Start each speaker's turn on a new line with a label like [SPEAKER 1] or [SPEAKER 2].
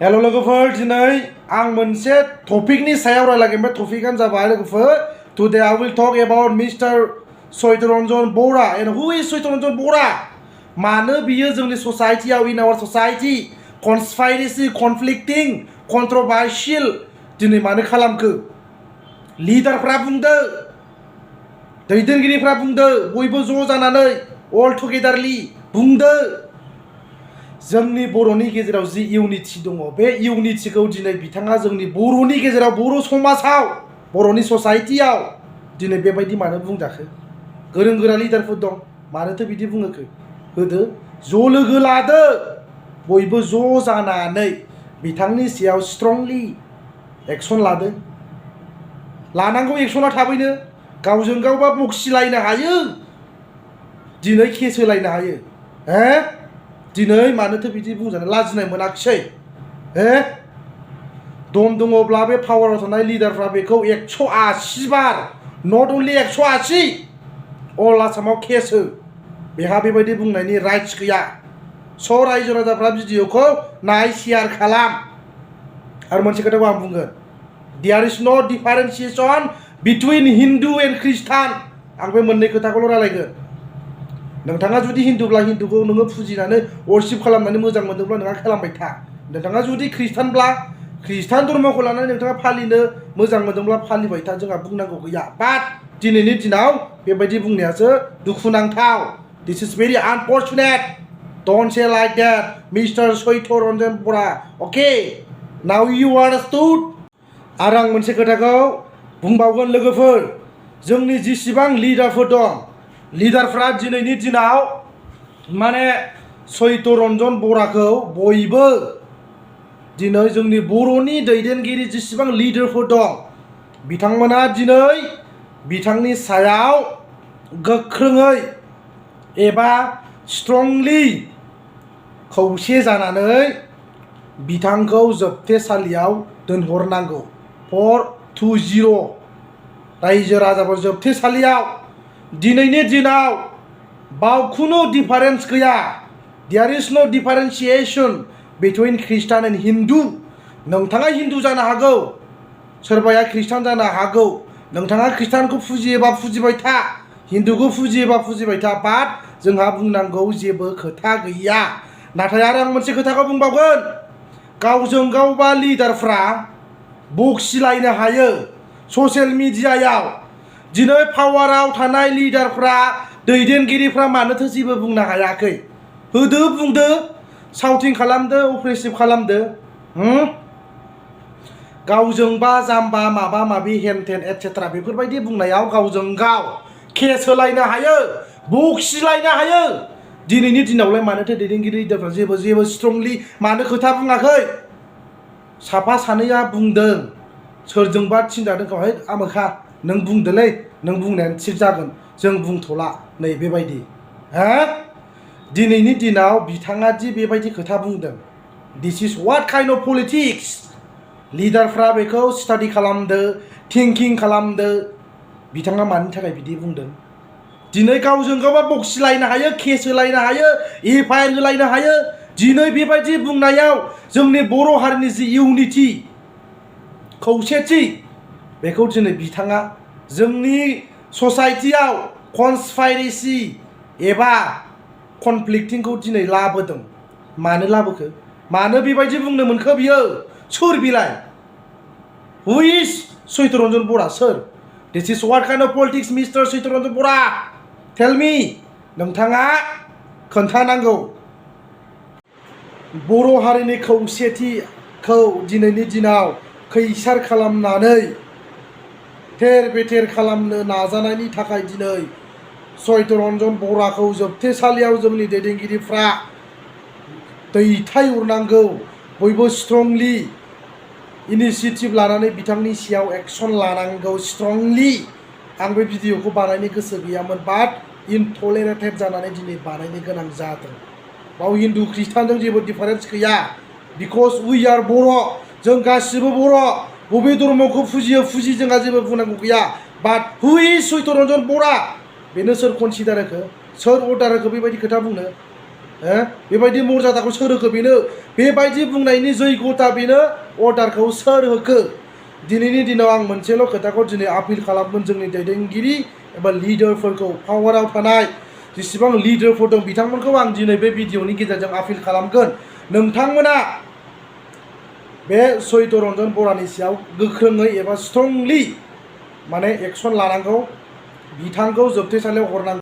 [SPEAKER 1] hello लोगोफोर दिनै आं मोनसे टपिकनि सायाव रायलायगोन बे टपिकआनो जाबाय लोगोफोर today I will talk about mister Chittaranjan Bora and who is Chittaranjan बरा मानो बियो जोंनि ससाइटियाव इन आवर ससाइटि कन्सपाइरेसि कनफ्लिक्टिं कन्ट्रोभार्शियल दिनै मानो खालामखो लिडारफ्रा बुंदो दैदेनगिरिफ्रा बुंदो बयबो ज' जानानै अल टुगेदारलि बुंदो जोंनि बर'नि गेजेराव जि इउनिटि दङ बे इउनिटिखौ दिनै बिथाङा जोंनि बर'नि गेजेराव बर' समाजाव बर'नि ससाइटियाव दिनै बेबायदि मानो बुंजाखो गोरों गोरा लिडारफोर दं मानोथो बिदि बुङोखो होदो ज' लोगो लादो बयबो ज' जानानै बिथांनि सायाव स्ट्रंलि एक्सन लादो लानांगौ एक्सना थाबैनो गावजों गावबा बखिलायनो हायो दिनै केस होलायनो हायो दिनै मानोथो बिदि बुंजानो लाजिनाय मोनाखिसै दम दङब्ला बे पावाराव थानाय लिडारफ्रा बेखौ 180 बार नट अनलि 180 अल आसामाव केस हो बेहा बेबायदि बुंनायनि राइट्स गैया स' रायजो राजाफ्रा भिडिअखौ नाय शेयार खालाम आरो मोनसे खोथाखौ आं बुंगोन देयार इज नो डिफारेन्सिएसन बिटुइन हिन्दु एन्ड ख्रिस्टान आं बे मोननै खोथाखौल' रायलायगोन नोंथाङा जुदि हिन्दुब्ला हिन्दुखौ नोङो फुजिनानै वर्शिप खालामनानै मोजां मोनदोंब्ला नोंहा खालामबाय था नोंथाङा जुदि ख्रिस्टानब्ला ख्रिस्टान धर्मखौ लानानै नोंथाङा फालिनो मोजां मोनदोंब्ला फालिबाय था जोंहा बुंनांगौ गैया बाट दिनैनि दिनाव बेबायदि बुंनायासो दुखुनांथाव this is very unfortunate don't say like that mister Chittaranjan Bora okay now you understood आरो आं मोनसे खोथाखौ बुंबावगोन लोगोफोर जोंनि जेसेबां लिडारफोर दं लिडारफ्रा दिनैनि दिनाव माने चैतरन्जन बराखौ बयबो दिनै जोंनि बर'नि दैदेनगिरि जेसेबां लिडारफोर दं बिथांमोना दिनै बिथांनि सायाव गोख्रोङै एबा स्ट्रंलि खौसे जानानै बिथांखौ जोबथेसालियाव दोनहरनांगौ 420 रायजो राजाफोर जोबथेसालियाव दिनैनि दिनाव बावखुनु डिफारेन्स गैया देयार इज नो डिफारेन्सिएसन बिटुइन ख्रिस्टान एन्ड हिन्दु नोंथाङा हिन्दु जानो हागौ सोरबाया ख्रिस्टान जानो हागौ नोंथाङा ख्रिस्टानखौ फुजियोबा फुजिबाय था हिन्दुखौ फुजियोबा फुजिबाय था बाट जोंहा बुंनांगौ जेबो खोथा गैया नाथाय आरो आं मोनसे खोथाखौ बुंबावगोन गावजों गावबा लिडारफ्रा बखिलायनो हायो ससियेल मिडियायाव दिनै पावाराव थानाय लिडारफ्रा दैदेनगिरिफ्रा मानोथो जेबो बुंनो हायाखै होदो बुंदो साउटिं खालामदो अप्रेसिभ खालामदो गावजोंबा जाम्बा माबा माबि हेन टेन एटसेट्रा बेफोरबायदि बुंनायाव गावजों गाव केस होलायनो हायो बखिलायनो हायो दिनैनि दिनावलाय मानोथो दैदेनगिरि लिडारफ्रा जेबो स्ट्रंलि मानो खोथा बुङाखै साफा सानैया बुंदों सोरजोंबा थिनजादों गावहाय आमोखा नों बुंदोलै नों बुंनायानो थिग जागोन जों बुंथ'ला नै बेबायदि दिनैनि दिनाव बिथाङा दि बेबायदि खोथा बुंदों दिस is what kind of politics लिडारफ्रा बेखौ स्टाडि खालामदो थिंकिं खालामदो बिथाङा मानि थाखाय बिदि बुंदों दिनै गावजों गावबा बखिलायनो हायो केस होलायनो हायो एफआइआर होलायनो हायो दिनै बेबायदि बुंनायाव जोंनि बर' हारिनि जि इउनिटि खौसेथि बेखौ दिनै बिथाङा जोंनि ससाइटियाव कन्सपाइरेसि एबा कनफ्लिक्टिंखौ दिनै लाबोदों मानो लाबोखो मानो बेबायदि बुंनो मोनखो बियो सोर बिलाय हु is Chittaranjan Bora sir this is what kind of politics mister Chittaranjan Bora tell me नोंथाङा खोन्थानांगौ बर' हारिनि खौसेथिखौ दिनैनि दिनाव खैसार खालामनानै थेर बेथेर खालामनो नाजानायनि थाखाय दिनै चैतरन्जन बराखौ जोबथेसालियाव जोंनि दैदेनगिरिफ्रा दैथायहरनांगौ बयबो स्ट्रंलि इनिसिएटिभ लानानै बिथांनि सायाव एक्सन लानांगौ स्ट्रंलि आं बे भिडिअखौ बानायनो गोसो गैयामोन बाट इनटलेरेटेड जानानै दिनै बानायनो गोनां जादों बाव हिन्दु ख्रिस्टानजों जेबो डिफारेन्स गैया बिकज उइ आर बर' जों गासिबो बर' बबे धर्मखौ फुजियो फुजि जोंहा जेबो बुंनांगौ गैया बाट हु इज चैतरन्जन बरा बेनो सोर कनसिडार होखो सोर अर्डार होखो बेबायदि खोथा बुंनो बेबायदि मर्यादाखौ सोर होखो बेनो बेबायदि बुंनायनि जैगता बेनो अर्डारखौ सोर होखो दिनैनि दिनाव आं मोनसेल' खोथाखौ दिनै आपिल खालामगोन जोंनि दैदेनगिरि एबा लिडारफोरखौ पावाराव थानाय जेसेबां लिडारफोर दं बिथांमोनखौ आं दिनै बे भिडिअनि गेजेरजों आपिल खालामगोन नोंथांमोना बे चैत्र रन्जन बरानि सायाव गोख्रोङै एबा स्ट्रंलि माने एक्सन लानांगौ बिथांखौ जोबथेसालियाव हरनांगौ